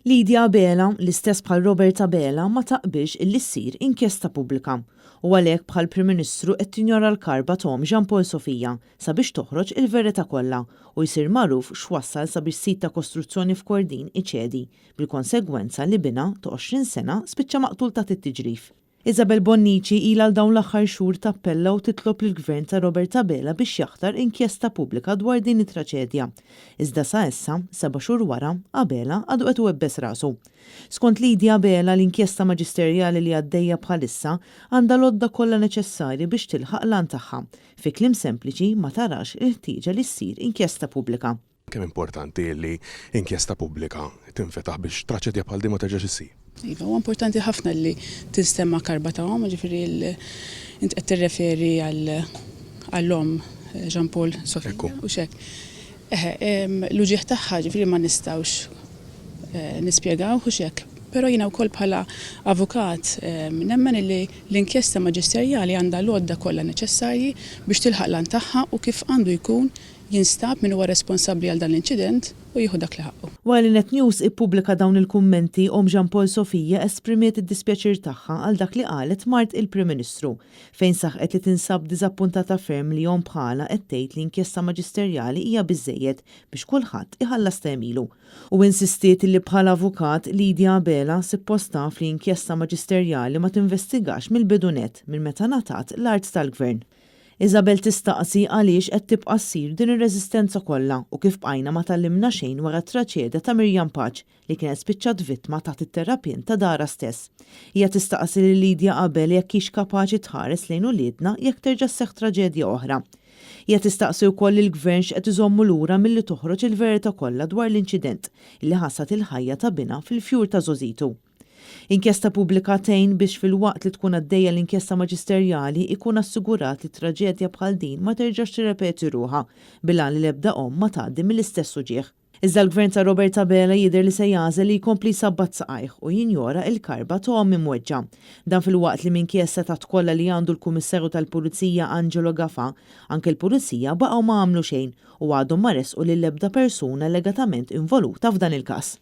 Lydia Abela, l-istess bħal Robert Abela, ma taqbilx illi ssir inkjesta pubblika. U għalhekk bħall-Prim Ministru qed tinjora l-karba ta' omm Jean Paul Sofia sabiex toħroġ il-verità kollha u jsir magħruf x'wassal sabiex sit ta' kostruzzjoni f'Kordin iċedi, bil-konsegwenza li binha ta' 20 sena spiċċa maqtul taħt it-tiġrif. Isabel Bonnici ilha għal dawn l-aħħar xhur tappella u titlob lill-Gvern ta' Robert Abela biex jaħtar inkjesta pubblika dwar din it-traċedja. Iżda sa issa, seba' xhur wara, Abela għadu qed iwebbes rasu. Skont Lydia Abela, l-inkjesta maġisterjali li għaddejja bħalissa għandha l-għodda kollha neċessarji biex tilħaq l-għan tagħha. Fi kliem sempliċi, ma tarax il-ħtieġa li ssir inkjesta pubblika. Kemm importanti li inkjesta pubblika tinfetaħ biex traċedja bħal din ma terġax issir? Iva, huwa importanti ħafna li tinstema' karba ta' omm, jiġifieri int qed tirreferi għall-omm Jean Paul Sofia, hux hekk? Eħe, l-uġigħ tagħha jiġifieri ma nistgħux nispjegawh, hux hekk? Però jiena wkoll bħala avukat nemmen illi l-inkjesta maġisterjali għandha l-għodda kollha neċessarji biex tilħaq l-għan tagħha u kif għandu jkun Jinstab min huwa responsabbli għal dan l-inċident u jieħu dak li ħaqqu. Wara li Net News ippubblika dawn il-kummenti, omm Jean Paul Sofia esprimiet id-dispjaċir tagħha għal dak li qalet mart il-Prim Ministru, fejn saħqet li tinsab diżappuntata ferm li omm bħalha qed tgħid li inkjesta maġisterjali hija biżżejjed biex kulħadd iħallas ta' għemilu. U insistiet li bħala avukat, Lydia Abela sippost taf li inkjesta maġisterjali ma tinvestigax mill-bidu nett, minn meta ngħatat l-art tal-Gvern. Isabel tistaqsi għaliex qed tibqa' ssir din ir-reżistenza kollha u kif bqajna ma tgħallimna xejn wara t-traċedja ta' Miriam Pace li kienet spiċċat vittma taħt it-terrapien ta' darha stess. Hija tistaqsi lil Lydia Abel jekk hix kapaċi tħares lejn uliedna jekk terġa' sseħħ traġedja oħra. Hija tistaqsi wkoll lill-Gvern x'qed iżommu lura milli toħroġ il-verità kollha dwar l-inċident li ħasad il-ħajja ta' binha fil-fjur ta' żgħożitu. Inkjesta pubblika tgħin biex filwaqt li tkun għaddejja l-inkjesta maġisterjali ikun assigurat li traġedja bħal din ma terġax tirrepeti ruħha, bil-għan li l-ebda omm ma tgħaddi mill-istess uġigħ. Iżda l-Gvern ta' Robert Abela jidher li se jagħżel li jkompli jsabbat saqajh u jinjora il-karba ta' omm imweġġa'. Dan filwaqt li minkejja s-setgħat kollha li għandu l-Kummissarju tal-Pulizija Angelo Gafà, anke l-Pulizija baqgħu ma għamlu xejn u għadhom ma ressqu lill-ebda persuna allegatament involuta f'dan il-każ.